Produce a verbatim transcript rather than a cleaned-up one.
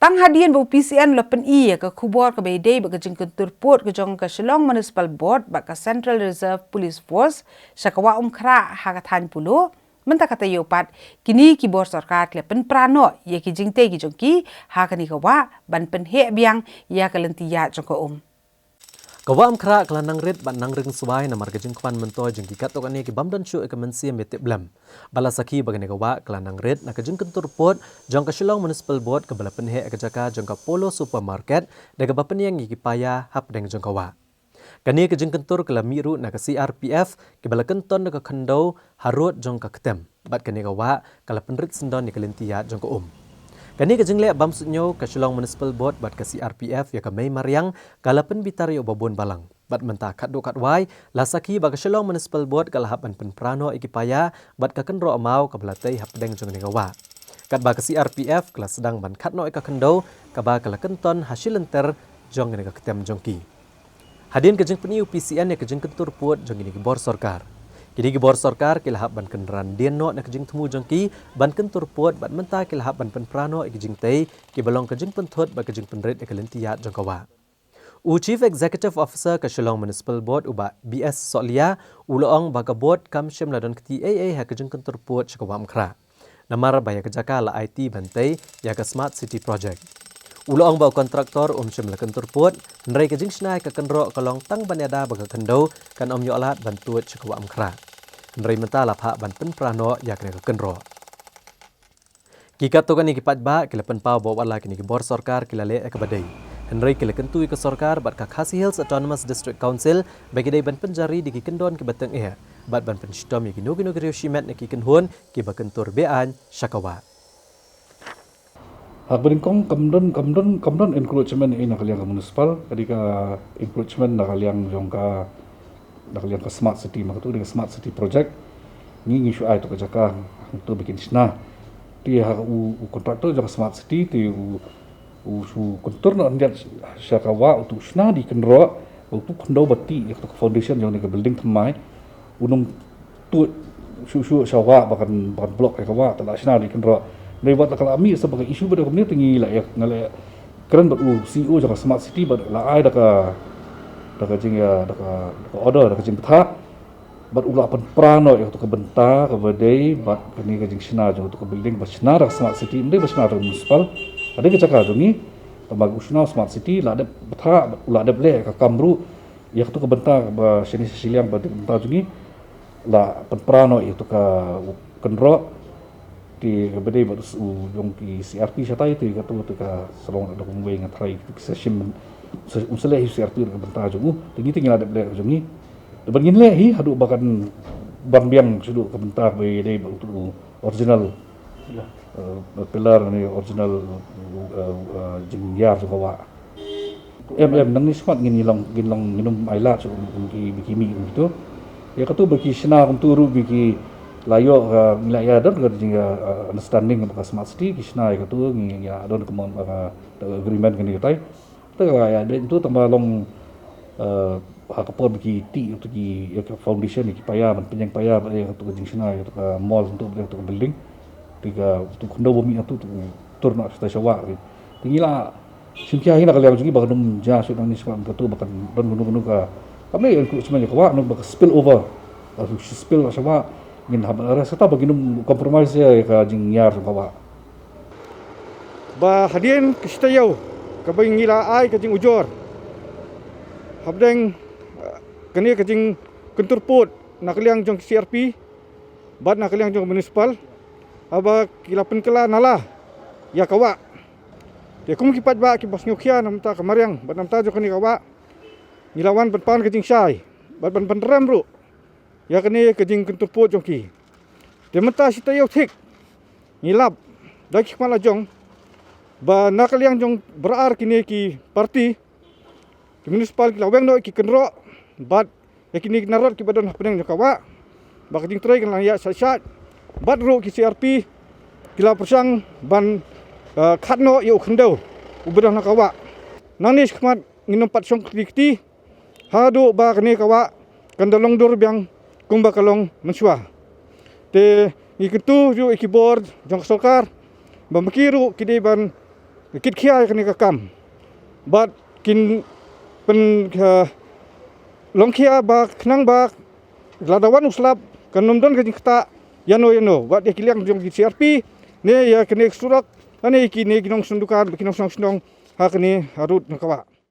Tang hadien ba u P C N u la pyni ïa ka khubor kaba ïadei bad ka jingkyntur pud ka jong ka Shillong Municipal Board bad ka Central Reserve Police Force sha ka wah Umkhrah ha ka thaiñ Polo, mynta ka taïew pat kine ki bor sorkar ki la pynpra noh ïa ki jingtei ki jong ki ha kane ka wah ban pynheh biang ïa ka lynti ïaid jong ka um. Ka wah Umkhrah ka la nang rit bad nang ring swai namar ka jingkwah myntoi jong ki katto katne ki bym don shuh ïa ka mynsiem ïa tip blem. Bad la sakhi ba kane ka wah ka la nang rit na ka jingkyntur pud jong ka Shillong Municipal Board kaba la pynheh ïa ka jaka jong ka Polo Supermarket da kaba pynïeng ïa ki paia hapdeng jong ka wah. Kane ka jingkyntur ka la mih ruh na ka C R P F kiba la kynton da ka khyndew harud jong ka ktem. Bad kane ka wah ka la pynrit syndon ïa ka lynti ïaid jong ka um. Kane ka jingleh bym suidñiew ka Shillong Municipal Board bad ka C R P F ïa ka mei mariang ka la pynbitar ïa uba bun balang. Bad mynta khatduh khatwai la sakhi ba ka Shillong Municipal Board ka la hap ban pynpra noh ïa ki paia bad ka kynroh maw kaba la tei hapdeng jong kane ka wah. Katba ka C R P F ka la sdang ban khat noh ïa ka khyndew kaba ka la kynton ha shi lynter jong kane ka ktem jong ki. Hadien ka jingpyni u P C N ïa ka jingkyntur pud jong kine ki bor sorkar. Kine ki bor sorkar ki la hap ban kynran dien noh na ka jingthmu jong ki ban kyntur pud bad mynta ki la hap ban pynpra noh ïa ka jingtei kiba long ka jingpynthut bad ka jingpynrit ïa ka lynti ïaid jong ka wah. U Chief Executive Officer ka Shillong Municipal Board u Bah B S Sohliya u la ong ba ka board kam shym la don kti ei ei ha ka jingkyntur pud sha ka wah Umkhrah. Namar ba ïa ka jaka la aiti ban tei ïa ka Smart City Project. U la ong ba u kontraktor um shym la kyntur pud, hynrei ka jingshna ïa ka kynroh ka long tang ban ïada ba ka khyndew kan ym ïoh lad ban tuid sha ka wah Umkhrah. Hynrei mynta la phah ban pynpra noh ïa kane ka kynroh. Ki katto katne ki paidbah ki la pynpaw ba wat la kine ki bor sorkar ki la leh ïa kaba dei, hynrei ki la kyntu ïa ka sorkar bad ka Khasi Hills Autonomous District Council ba ki dei ban pynjari da ki kyndon kiba tyngeh bad ban pynshitom ïa kino kino ki riew shimet ne ki kynhun kiba kyntur be-aiñ sha ka wah. Ha kaba nyngkong kam don, kam don, kam don encroachment ei na ka liang ka municipal, ka dei ka encroachment na ka liang jong ka, na ka liang ka Smart City, ma katu ka dei ka Smart City Project. Ngi, ngi shu ai ïa ka jaka hangtu ba kin shna. Te ha u, u contractor jong ka Smart City te u, u shu kyntur noh khyndiat sha ka wah, utu u shna da ki kynroh, utu u khyndew ba tih ïa katu ka foundation jong kane ka building thymmai. U nang tuid shuh shuh sha wah ba kan, ba kan block ïa ka wah, te la shna da ki kynroh. Hynrei wat la ka la mih sa ba ka issue ba dei kumne te ngi la ïa, nga la ïa kren bad u C E O jong ka Smart City bad la ai da ka, da ka jing ïa, da ka, da ka order, da ka jingbthah. Bad u la pynpra noh ïa katu ka bynta kaba dei bad kane ka jingshna jong katu ka building ba shna da ka Smart City, ym dei ba shna da ka municipal. Ka dei ka jaka jong ngi, tangba u shna Smart City la dep bthah bad u la dep leh ïa ka kam ruh. Ïa katu ka bynta ba shane sha shiliang ba dei ka bynta jong ngi, la pynpra noh ïa katu ka kynroh. Te kaba dei bad u jong ki C R P shatai te katu te ka shlong da kumwei nga tharai ki sa shim, sa, un sa leh hi C R P ka bynta jong u. Te ngi te ngi la dep leh jong ngi. Te ban ngin leh hi haduh ba kan ban biang shaduh ka bynta ba dei bad u original, eh, pillar ne original, eh, eh, jingïar jong ka wah. Em, em, nangne shakhmat ngin long, ngin long, ngin ym ailad shuh kum ki, ba ki mih kumtu. Ïa katu ba ki shna kumtu ruh ba ki la ïoh, eh, ngi la ïa don ka jing, eh, understanding bad ka Smart City, ki shna ïa katu ngi ïa don ka mon, eh, agreement kane katai. Te ka la ïa dei kumtu tangba long, eh, ha ka por ba ki tih katu ki, ïa ka foundation, ïa ki paia ban pynïeng paia bad ïa katu ka jingshna ïa katu ka mall kumtu bad ïa katu ka building. Te katu ka khyndew ba mih katu te tur noh shatai sha wah. Te ngi la shim khia hi na ka liang jong ngi ba kan ym jia shuh nangne shakhmat katu ba kan don kano kano ka, kam dei encroachment ïa ka wah, kano ba ka spill over, ba ka spill sha wah. Ngin hap arrest kata ba ngin ym compromise ïa ka jingïar jong ka wah. Ba hadien ka shi taïew kaba ngi la ai ka jingujor hapdeng, eh, kane ka jingkyntur pud na ka liang jong ka C R P bad na ka liang jong ka municipal, haba ki la pynkylla nala ïa ka wah. Te kum ki paidbah kiba sngewkhia na bynta ka mariang bad na bynta jong kane ka wah, ngi la wan ban pan ka jingshai bad ban pynrem ruh ïa kane ka jingkyntur pud jong ki. Te mynta shi taïew thik ngi lap da ki khmat la jong ba na ka liang jong baroh ar kine ki party, ki municipal ki la weng noh ki kynroh bad ïa kine ki narod kiba don hapdeng jong ka wah, ba ka jingtrei kan nang ïaid shait shait. Bad ruh ki C R P ki la pyrshang ban, eh, khat noh ïa u khyndew uba don ha ka wah. Nangne shakhmat ngin ym pat shong kti kti haduh ba kane ka wah kan da long dur biang kumba ka long mynshuwa. Te ngi kyntu ruh ïa ki bor jong ka sorkar ba ma ki ruh ki dei ban kit khia ïa kane ka kam. Bad kin pyn, eh, long khia ba khnang ba lada wan u slap kan ym don ka jingktah ïano ïano. Bad ïa ki liang jong ki C R P ne ïa kane ka surok, lane ïa kine ki nongsyndukan, ki nongshong shnong ha kane ha rud na ka wah.